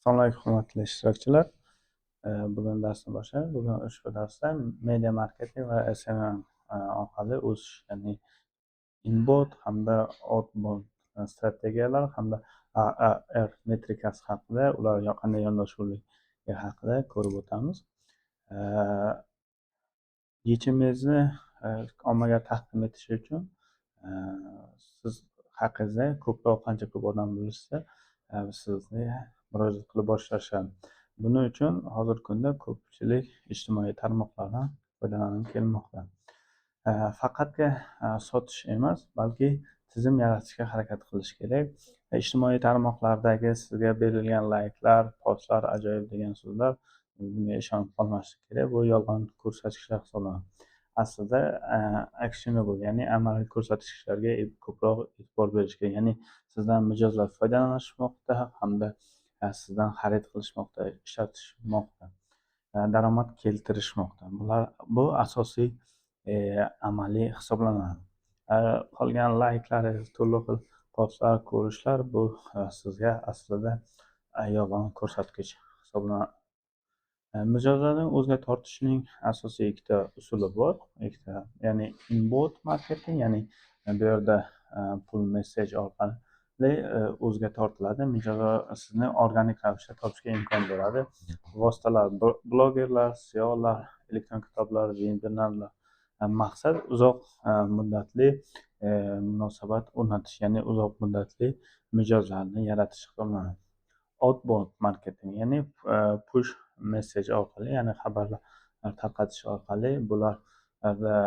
Assalomu alaykum, hurmatli ishtirokchilar. Bugun darsni boshlaymiz. Bugun ushbu darsda media marketing va SMM orqali o'sish, ya'ni inbound hamda outbound strategiyalar hamda AAR metrikasi haqida, ular qanday yondashuvligi haqida ko'rib o'tamiz. Yechimingizni ommaga taqdim etish uchun siz haqingizda ko'proq, qancha ko'p odam bilishsa, sizni murojaat qila boshlashadi. Buning uchun hozirgi kunda ko'pchilik ijtimoiy tarmoqlardan foydalanib kelmoqda. Faqatgina sotish emas, balki tizim yaratishga harakat qilish kerak. Ijtimoiy tarmoqlardagi sizga berilgan layklar, postlar, ajoyib degan so'zlar, bunga ishonib qolmaslik kerak. Bu yolg'on ko'rsatkichlar hisoblanadi. Aslida actionable, ya'ni amaliy ko'rsatkichlarga ko'proq e'tibor berish kerak. Ya'ni sizdan mijozlar foydalanishmoqda hamda sizdan xarid qilishmoqda, ishlatishmoqda, daromad keltirishmoqda. Bular, bu asosiy amaliy hisoblanadi. Qolgan layklaringiz, turli xil postlar, ko'rishlar, bu sizga aslida yolg'on ko'rsatkich hisoblanadi. Mijozlarni o'ziga tortishning asosiy ikkita usuli bor. Ikkita, ya'ni inbound marketing, ya'ni bu yerda pull message orqali o'ziga tortiladi. Mijozlar sizni organik ravishda topishga imkon beradi. Vositalar: blogerlar, SEOlar, elektron kitoblar, vebinarlar. Maqsad uzoq muddatli munosabat o'rnatish, ya'ni uzoq muddatli mijozlarni yaratish hisoblanadi. Outbound marketing, ya'ni push message orqali, ya'ni xabarlar tarqatish orqali. Bularda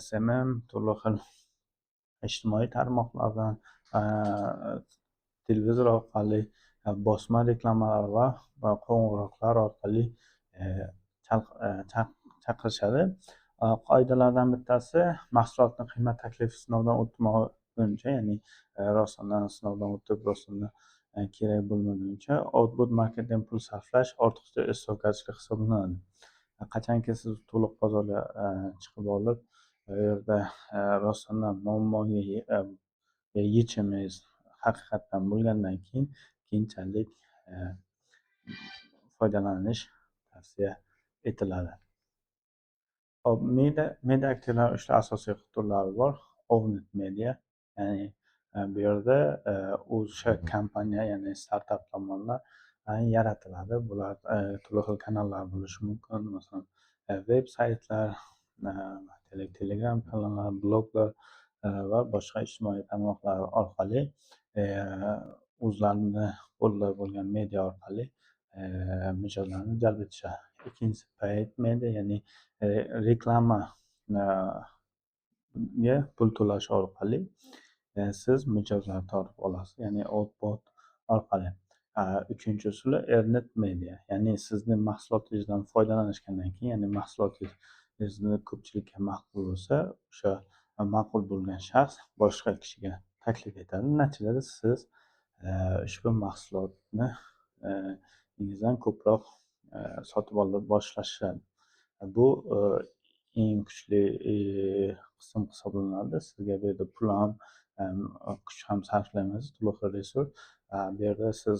SMM, turli xil ijtimoiy tarmoqlardan, televizor orqali, bosma reklamalar va qo'ng'iroqlar orqali chaqirishadi. Qoidalardan bittasi: mahsulotni qiymat taklifi sinovdan o'tmaguncha, ya'ni rostdan sinovdan o'tib, rostdan kerak bo'lmaguncha outbound marketing pul sarflash ortiqcha isrofgarchilik hisoblanadi. Qachonki siz to'liq bozorga chiqib olib, u yerda rostdan muammoga yechimingiz haqiqatdan bo'lgandan keyin keyinchalik foydalanish tavsiya etiladi. Hop, media aktivlar uchta asosiy turlari bor. Owned media, ya'ni bu yerda o'sha kompaniya, ya'ni startap tomonidan yaratiladi. Bular turli xil kanallar bo'lishi mumkin, masalan, veb saytlar, Telegram kanallar, bloglar va boshqa ijtimoiy tarmoqlar orqali, o'zlarini qo'lida bo'lgan media orqali mijozlarni jalb etishadi. Ikkinchisi paid media, ya'ni reklamaga pul to'lash orqali siz mijozlarni tortib olasiz, ya'ni outbound orqali. Uchinchi usuli earned media, ya'ni sizni mahsulotingizdan foydalanishgandan keyin, ya'ni mahsulotingizni ko'pchilikka ma'qul bo'lsa, o'sha ma'qul bo'lgan shaxs boshqa kishiga taklif etadi. Natijada siz ushbu mahsulotni ingizdan ko'proq sotib ola boshlashadi. Bu eng kuchli qism hisoblanadi. Sizga bu yerda pul ham, kuch ham sarflamaysiz, turli xil resurs. Bu yerda siz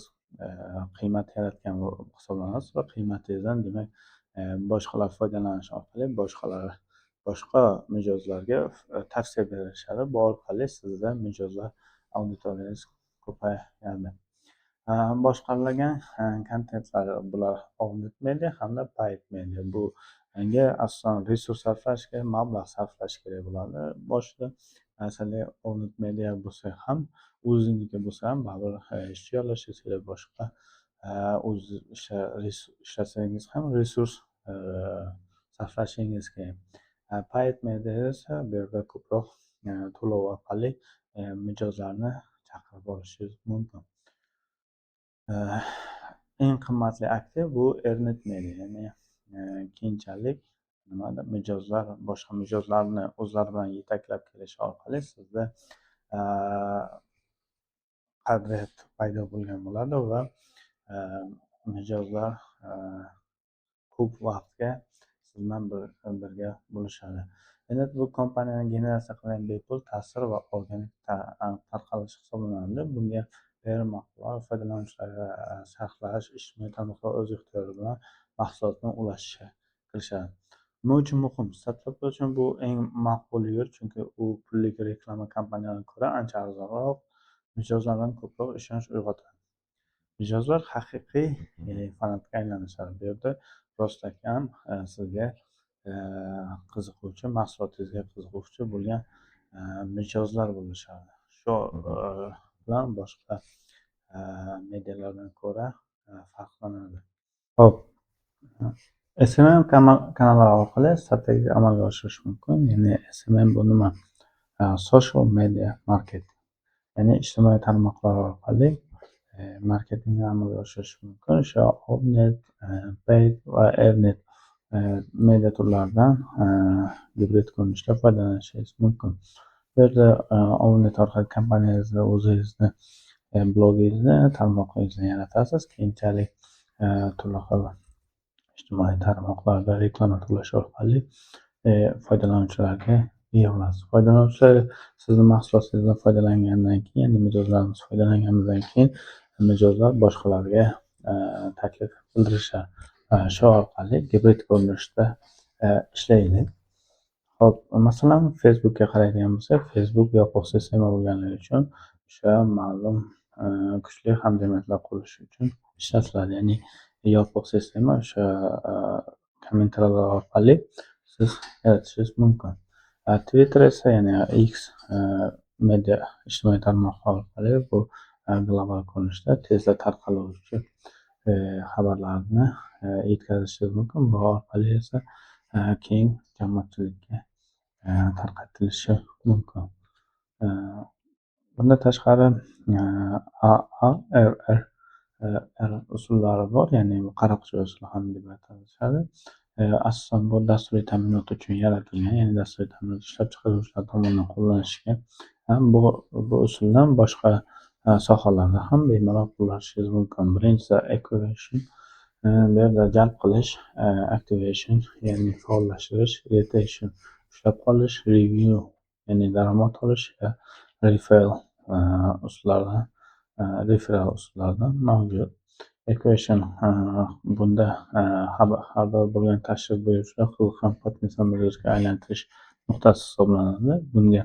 qiymat yaratgan hisoblanasiz va qiymatingizdan, demak, boshqalar foydalanish orqali boshqalar boshqa mijozlarga tavsiya berishadi. Bu orqali sizda mijozlar auditoriyangiz ko'payadi. Boshqarilgan kontentlar, bular owned media hamda paid media. Bunga asosan resurs sarflash kerak, mablag' sarflash kerak bo'ladi. Boshida, masalan, owned media bo'lsa ham, o'zingniki bo'lsa ham, baribir ishchi yollashingiz kerak, boshqa o'zi ishlasangiz ham resurs sarflashingiz kerak. Paid media esa bu yerda ko'proq to'lov orqali mijozlarni chaqirib olishingiz mumkin. Eng qimmatli aktiv bu earned media, ya'ni keyinchalik nimada mijozlar boshqa mijozlarni o'zlari bilan yetaklab kelishi orqali sizda qadriyat paydo bo'lgan bo'ladi va mijozlar ko'p vaqtga siz bilan birga bo'lishadi. Endi bu kompaniyani generatsiya qilgan bepul ta'sir va organik tarqalish hisoblanadi. Bunga PR maqolalar, foydalanuvchilarga sharhlash, ijtimoiy tarmoqlar o'z ixtiyori bilan mahsulotni ulashishga kirishadi. Nima uchun muhim? Startaplar uchun bu eng maqbul yo'l, chunki u pullik reklama kampaniyalaridan ko'ra ancha arzonroq, mijozlardan ko'proq ishonch uyg'otadi. Mijozlar haqiqiy fanatga aylanishadi. Bu yerda rostakam sizga qiziquvchi, mahsulotingizga qiziquvchi bo'lgan mijozlar bo'lishadi. Shu bilan boshqa medialardan ko'ra farqlanadi. Xo'p, SMM kanallari orqali strategiya amalga oshirish mumkin. Ya'ni SMM bu nima? Social media marketing. Ya'ni ijtimoiy tarmoqlar orqali marketingni amalga oshirish mumkin. O'sha owned, paid va earned media turlaridan gibrid ko'rinishda foydalanishingiz mumkin. Bu yerda owned orqali kompaniyangizni, o'zingizni blogingizni, tarmog'ingizni yaratasiz. Keyinchalik turli xil ijtimoiy tarmoqlarda reklama to'lash orqali foydalanuvchilarga ega bo'lasiz. Foydalanuvchilar sizni mahsulotingizdan foydalangandan keyin, ya'ni mijozlarimiz foydalangandan keyin mijozlar boshqalarga taklif bildirishadi. Shu orqali gibrid ko'rinishda ishlaydi. Xo'p, masalan, Facebookga qaraydigan bo'lsak, Facebook yopiq sistema bo'lganligi uchun o'sha ma'lum kuchli hamjamiyatlar qurish uchun ishlatiladi. Ya'ni yopiq sistema, o'sha kommentariyalar orqali siz yaratishingiz mumkin. Twitter esa, ya'ni X media ijtimoiy tarmoq orqali bu global ko'rinishda tezda tarqaluvchi xabarlarni yetkazishingiz mumkin. Bu orqali esa keng jamoatchilikka tarqatilishi mumkin. Bundan tashqari AARRR usullari bor, ya'ni bu qaroqchi usuli ham deb atalishadi. Asosan bu dasturiy ta'minot uchun yaratilgan, ya'ni dasturiy ta'minot ishlab chiqaruvchilar tomonidan qo'llanishgan. Bu usuldan boshqa sohalarda ham bemalol qo'llashingiz mumkin. Birinchisi acquisition, bu yerda jalb qilish, activation, ya'ni faollashtirish, retention, ushlab qolish, revenue, ya'ni daromad olish va referral usullari, referral usullaridan mavjud. Acquisition, bunda xabardor bo'lgan tashrif buyuruvchilar qiziqqan potensial mijozga aylantirish nuqtasi hisoblanadi. Bunga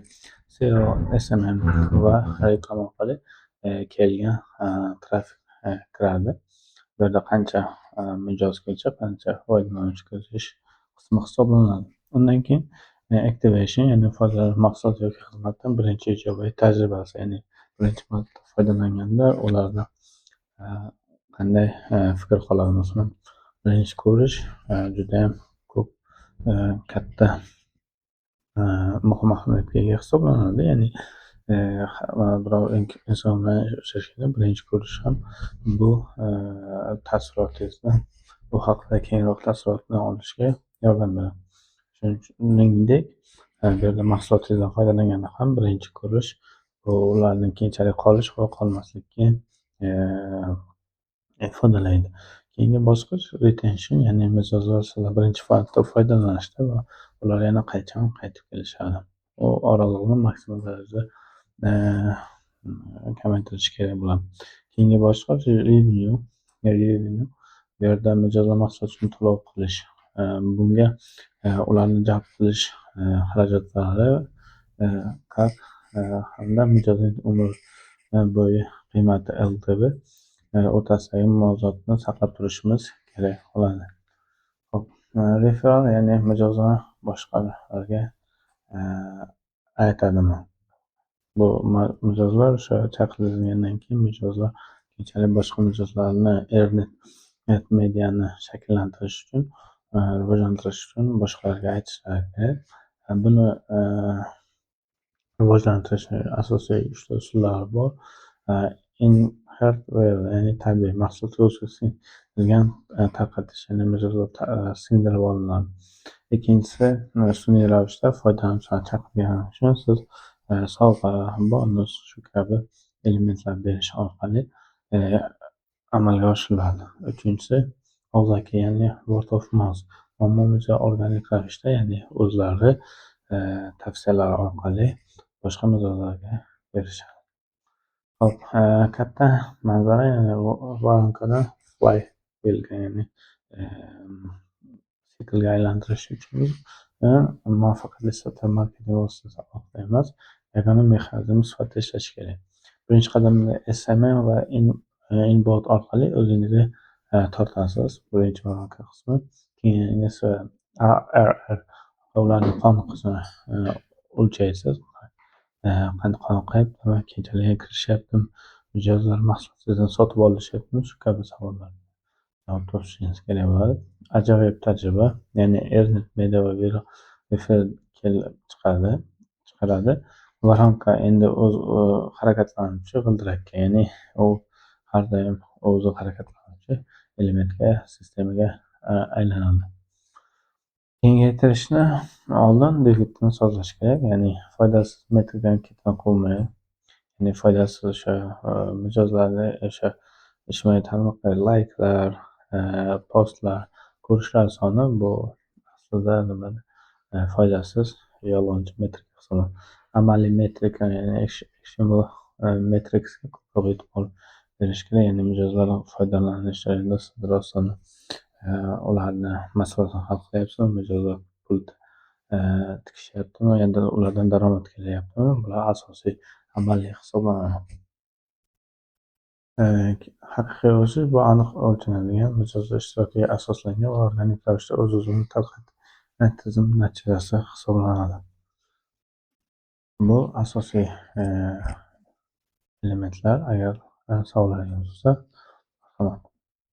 SEO, SMM va reklama orqali kelgan trafik kiradi. Bu yerda qancha mijoz kelsa, qancha foydalanuvchi kirish qismi hisoblanadi. Undan keyin activation, ya'ni foydalanuvchi mahsulot yoki xizmatdan birinchi ijobiy tajribasi, ya'ni birinchi marta foydalanganda ularda qanday fikr qoladi. Masalan, birinchi ko'rish judayam ko'p katta, muhim ahamiyatga ega hisoblanadi. Ya'ni biror inson bilan uchrashganda birinchi ko'rish ham bu taassurotingizni, bu haqida kengroq taassurotni olishga yordam beradi. Shuningdek, bu yerda mahsulotingizdan foydalanganda ham birinchi ko'rish bu ularni keyinchalik qolish va qolmaslikka ifodalaydi. Keyingi bosqich retention, ya'ni mijozlar sizdan birinchi marta foydalanishdi va ular yana qachon qaytib kelishadi. U oraliqni maksimal darajada kamaytirish kerak bo'ladi. Keyingi bosqich revenue. Revenue, bu yerda mijozlar mahsulot uchun to'lov qilish. Bunga ularni jalb qilish xarajatlari, CAC hamda mijozning umr bo'yi qiymati, LTV o'rtasidagi muvozanatni saqlab turishimiz kerak bo'ladi. Xo'p, referral, ya'ni mijozlar boshqalarga aytadimi? Bu mijozlar o'sha chaqirilgandan keyin mijozlar keyinchalik boshqa mijozlarni earned mediani shakllantirish uchun, rivojlantirish uchun boshqalarga aytishlari kerak. Buni rivojlantirishni asosiy uchta usullari bor. Inherent, ya'ni tabiiy mahsulotga o'zi singdirilgan tarqatish, ya'ni mijozlar singdirib olinadi. Ikkinchisi, sun'iy ravishda foydalanuvchilarni chaqirgani uchun siz sovg'a, bonus, shu kabi elementlar berish orqali amalga oshiriladi. Uchinchisi, og'zaki, ya'ni word of mouth. Umumiy organik ravishda, ya'ni o'zlari tavsiyalari orqali boshqa mijozlarga berishadi. Xo'p. Xo'p, katta manzara, ya'ni воронка dan flywheelga, ya'ni siklga aylantirish uchun muvaffaqiyatli sotuv marketing vositasi orqali emas, yagona mexanizm sifatida ishlashi kerak. Birinchi qadamda SMM va inbound orqali o'zingizga tortasiz. Birinchi воронка qismi. Keyin esa ARR, ularni qoniqishini o'lchaysiz. Qanday qoniqyaptimi, qanchalik kirishyaptimi, mijozlar mahsulot sizdan sotib olishyaptimi, shu kabi savollarga javob topishingiz kerak bo'ladi. Ajoyib tajriba, ya'ni earned media va viral kelib chiqaradi. Воронка endi o'z harakatlanuvchi g'ildirakka, ya'ni u har doim o'zi harakatlanuvchi elementga, sistemaga aylanadi. Kengaytirishni oldin dvigatelni sozlash kerak, ya'ni foydasiz metrikani ketidan quvmay, ya'ni foydasiz o'sha mijozlarni o'sha ijtimoiy tarmoqdagi layklar, postlar, ko'rishlar soni, bu aslida nima, foydasiz, yolg'onchi metrika hisoblanadi. Amaliy metrika, ya'ni actionable metricsga ko'proq e'tibor berish kerak, ya'ni mijozlar foydalanish jarayonida siz rostdan ularni masalasini hal qilyapsizmi, mijozlar pul tikishyaptimi, endi ulardan daromad kelyaptimi, bular asosiy amaliy hisoblanadi. Haqiqiy o'sish bu aniq o'lchanadigan, mijozlar ishtirokiga asoslangan va organik ravishda o'z-o'zini tarqatgan tizim natijasi hisoblanadi. Bu asosiy elementlar. Agar savollaringiz bo'lsa, marhamat.